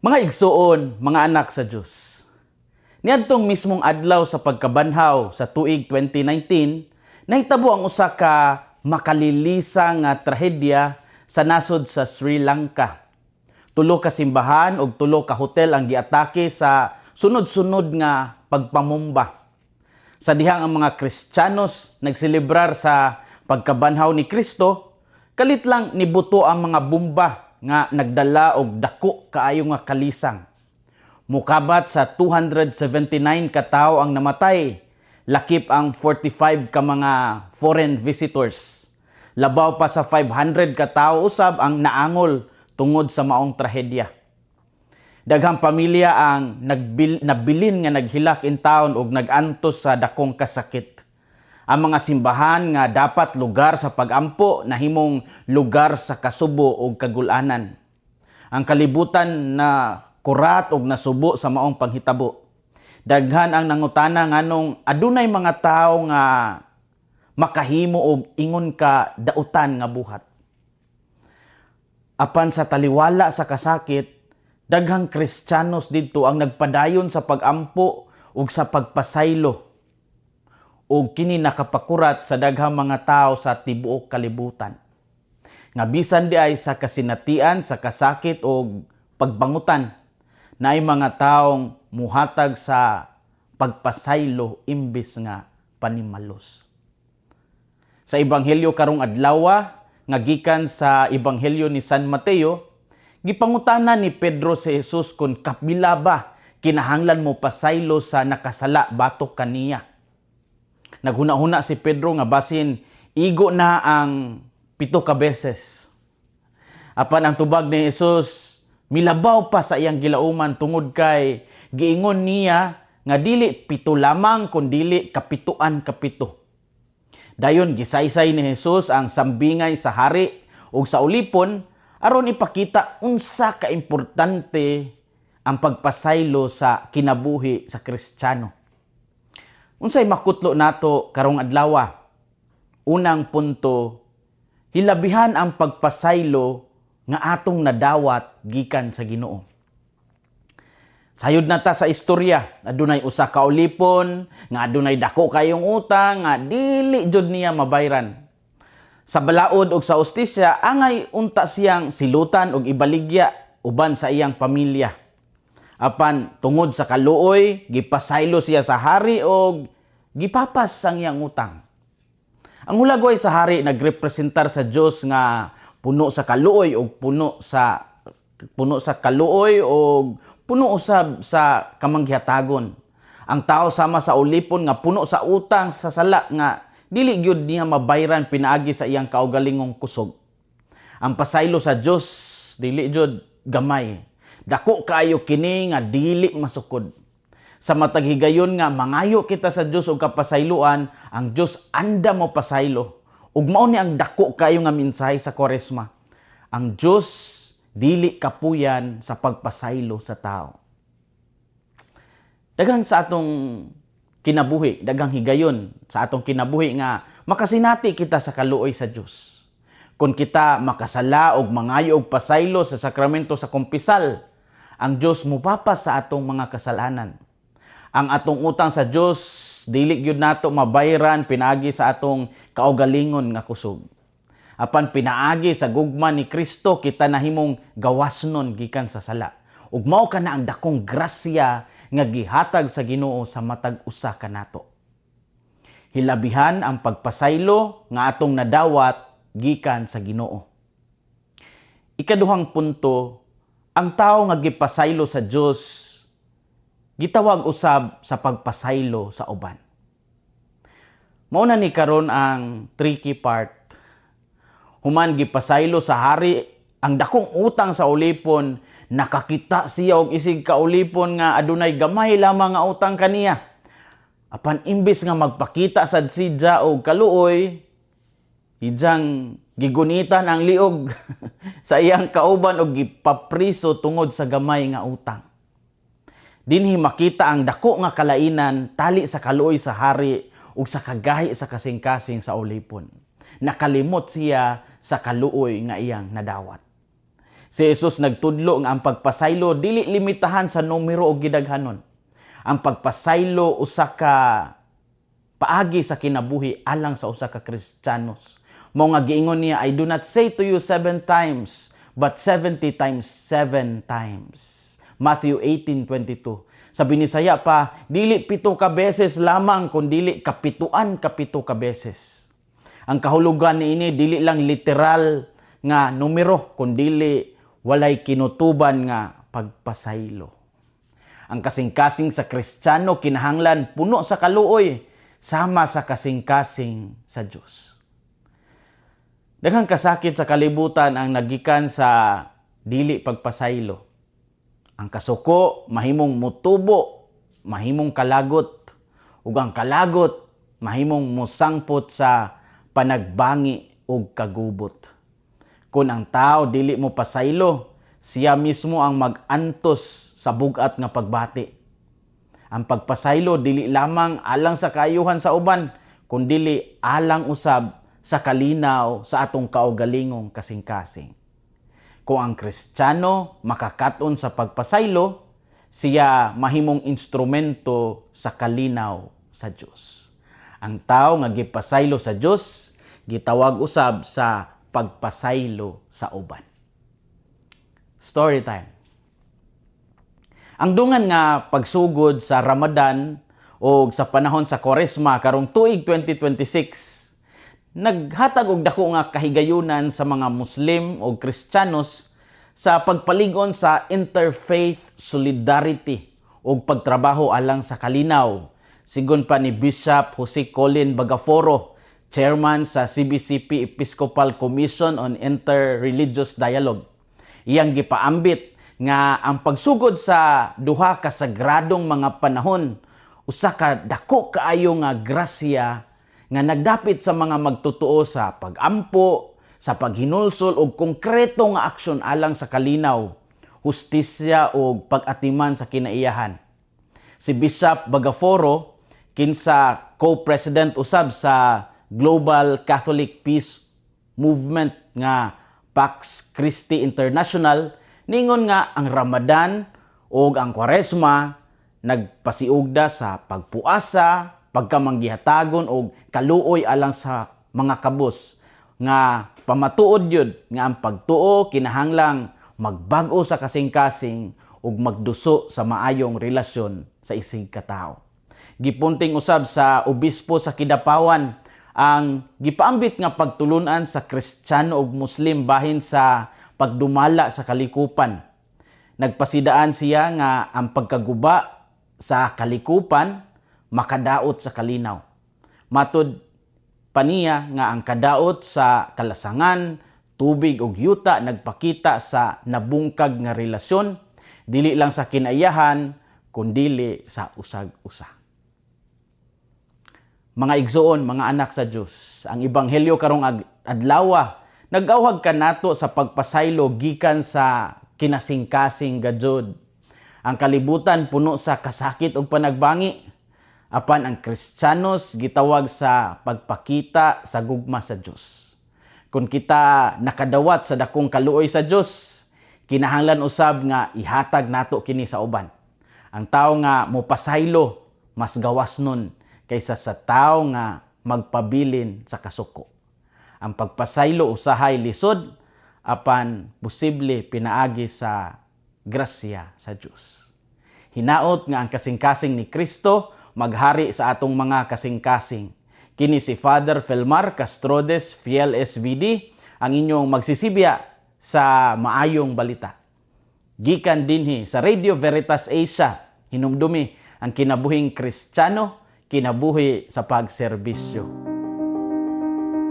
Mga igsuon, mga anak sa Dios. Niadtong mismong adlaw sa pagkabanhaw sa tuig 2019, nahitabo ang usa ka makalilisa nga trahedya sa nasod sa Sri Lanka. Tulo ka simbahan ug tulo ka hotel ang giatake sa sunod-sunod nga pagpamumba. Sa dihang ang mga Kristiyanos nagselebrar sa pagkabanhaw ni Kristo, kalit lang nibuto ang mga bomba nga nagdala og dako kaayo nga kalisang. Mukabat sa 279 ka tawo ang namatay, lakip ang 45 ka mga foreign visitors. Labaw pa sa 500 ka tawo usab ang naangol tungod sa maong trahedya. Daghang pamilya ang nabilin nga naghilak in town og nag-antos sa dakong kasakit. Ang mga simbahan nga dapat lugar sa pagampo nahimong lugar sa kasubo ug kagulanan. Ang kalibutan na kurat og nasubo sa maong panghitabo. Daghan ang nangutana nganong adunay mga tawo nga makahimo og ingon ka dautan nga buhat. Apan sa taliwala sa kasakit, daghang Kristiyanos didto ang nagpadayon sa pagampo ug sa pagpasaylo ug kini nakapakurat sa daghang mga tawo sa tibuok kalibutan. Nga bisan di ay sa kasinatian, sa kasakit o pagbangutan, naay mga taong muhatag sa pagpasaylo imbes nga panimalos. Sa Ebanghelyo karong adlaw nga gikan sa Ebanghelyo ni San Mateo, gipangutana ni Pedro si Jesus kung kapila ba kinahanglan mo pasaylo sa nakasala batok kaniya. Naghuna-huna si Pedro nga basin igo na ang 7 ka beses. Apan ang tubag ni Jesus milabaw pa sa iyang gilauman tungod kay giingon niya nga dili 7 lamang kun dili kapituan kapito. Dayon gisaysay ni Jesus ang sambingay sa hari ug sa ulipon aron ipakita unsa ka importante ang pagpasaylo sa kinabuhi sa Kristiyano. Unsay makutlo nato karong adlaw? Unang punto, hilabihan ang pagpasaylo nga atong nadawat gikan sa Ginoo. Sayod na ta sa istorya, adunay usa ka ulipon nga adunay dako kayong utang nga dili jud niya mabayran. Sa balaod og sa hustisya, angay unta siyang silutan og ibaligya uban sa iyang pamilya. Apan tungod sa kaluoy, gipasaylo siya sa hari og gipapas ang iyang utang. Ang hulagway sa hari nagrepresentar sa Dios nga puno sa kaluoy og puno sa kaluoy og puno usab sa kamanggihatagon. Ang tao sama sa ulipon nga puno sa utang sa sala nga dili gyud niya mabayran pinaagi sa iyang kaugalingong kusog. Ang pasaylo sa Dios dili jud gamay. Dako kaayo kini nga dili masukod. Sa matag higayon nga mangayo kita sa Dios og kapasayloan, ang Dios andam mo pasaylo. Ug mao ni ang dako kaayo nga mensahe sa Kwaresma. Ang Dios dili kapuyan sa pagpasaylo sa tao. Daghan sa atong kinabuhi, daghang higayon sa atong kinabuhi nga makasinati kita sa kaluoy sa Dios. Kung kita makasala og mangayo og pasaylo sa sakramento sa kumpisal, ang Dios mupapas sa atong mga kasalanan. Ang atong utang sa Dios dili gyud nato mabayran pinaagi sa atong kaugalingon nga kusog. Apan pinaagi sa gugma ni Kristo, kita nahimong gawasnon gikan sa sala. Ug mao kana ang dakong grasya nga gihatag sa Ginoo sa matag usa kanato. Hilabihan ang pagpasaylo nga atong nadawat gikan sa Ginoo. Ikaduhang punto, ang tao nga gipasaylo sa Dios gitawag usab sa pagpasaylo sa uban. Mao na ni karon ang tricky part. Human gipasaylo sa hari ang dakong utang sa ulipon, nakakita siya og isig ka ulipon nga adunay gamay lamang nga utang kaniya. Apan imbes nga magpakita sad siya og kaluoy, iyang gigunitan ang liog sa iyang kauban og gipapriso tungod sa gamay nga utang. Dinhi makita ang dako nga kalainan tali sa kaluoy sa hari ug sa kagahi sa kasing-kasing sa ulipon. Nakalimot siya sa kaluoy nga iyang nadawat. Si Jesus nagtudlo nga ang pagpasaylo dili limitahan sa numero o gidaghanon. Ang pagpasaylo usa ka paagi sa kinabuhi alang sa usa ka Kristiyanos. Mao nga giingon niya, "I do not say to you seven times, but 70 times seven times." Matthew 18:22. Sa Binisaya pa, dili 7 ka beses lamang kun dili kapituan kapito ka beses. Ang kahulugan niini dili lang literal nga numero kundili walay kinutuban nga pagpasaylo. Ang kasing-kasing sa Kristiyano kinahanglan puno sa kaluoy sama sa kasing-kasing sa Dios. Daghang kasakit sa kalibutan ang nagikan sa dili pagpasaylo. Ang kasuko mahimong mutubo, mahimong kalagot, ug ang kalagot mahimong musangpot sa panagbangi ug kagubot. Kung ang tao dili mo pasaylo, siya mismo ang mag-antos sa bugat nga pagbati. Ang pagpasaylo dili lamang alang sa kaayuhan sa uban, kundili alang usab sa kalinaw sa atong kaugalingong kasing-kasing. Kung ang Kristiyano makakaton sa pagpasaylo, siya mahimong instrumento sa kalinaw sa Dios. Ang tao nga gipasaylo sa Dios, gitawag usab sa pagpasaylo sa uban. Story time. Ang dungan nga pagsugod sa Ramadan o sa panahon sa Kwaresma karong tuig 2026 naghatag og dako nga kahigayunan sa mga Muslim o Kristiyanos sa pagpalig-on sa interfaith solidarity ug pagtrabaho alang sa kalinaw. Sigon pa ni Bishop Jose Colin Bagaforo, chairman sa CBCP Episcopal Commission on Interreligious Dialogue. Iyang gipaambit nga ang pagsugod sa duha ka sagradong mga panahon usa ka dako kaayo nga grasya nga nagdapit sa mga magtotoo sa pagampo, sa paghinulsol og konkreto nga aksyon alang sa kalinaw, hustisya ug pag-atiman sa kinaiyahan. Si Bishop Bagaforo, kinsa co-president usab sa Global Catholic Peace Movement nga Pax Christi International, ningon nga ang Ramadan ug ang Kwaresma nagpasiugda sa pagpuasa, pagkamanggihatagon og kaluoy alang sa mga kabus nga pamatuod yun nga ang pagtuo kinahanglang magbag-o sa kasing-kasing ug magduso sa maayong relasyon sa isig katao. Gipunting usab sa obispo sa Kidapawan ang gipaambit nga pagtulunan sa Kristiyano ug Muslim bahin sa pagdumala sa kalikupan. Nagpasidaan siya nga ang pagkaguba sa kalikupan makadaot sa kalinaw. Matud pa niya nga ang kadaot sa kalasangan, tubig ug yuta nagpakita sa nabungkag nga relasyon dili lang sa kinaiyahan kundili sa usag-usa. Mga igsoon, mga anak sa Dios, ang ebanghelyo karong adlawa nag-awhag kanato sa pagpasaylo gikan sa kinasingkasing gajud. Ang kalibutan puno sa kasakit ug panagbangi. Apan ang Kristiyanos gitawag sa pagpakita sa gugma sa Dios. Kung kita nakadawat sa dakong kaluoy sa Dios, kinahanglan usab nga ihatag nato kini sa uban. Ang tawo nga mopasaylo mas gawas nun kaysa sa tawo nga magpabilin sa kasuko. Ang pagpasaylo usahay lisod apan posible pinaagi sa grasya sa Dios. Hinaot nga ang kasing-kasing ni Kristo maghari sa atong mga kasing-kasing. Kini si Father Felmar Castrodes Fiel SVD, ang inyong magsisibya sa maayong balita. Gikan dinhi sa Radio Veritas Asia, hinumdumi ang kinabuhing Kristiyano, kinabuhi sa pagserbisyo.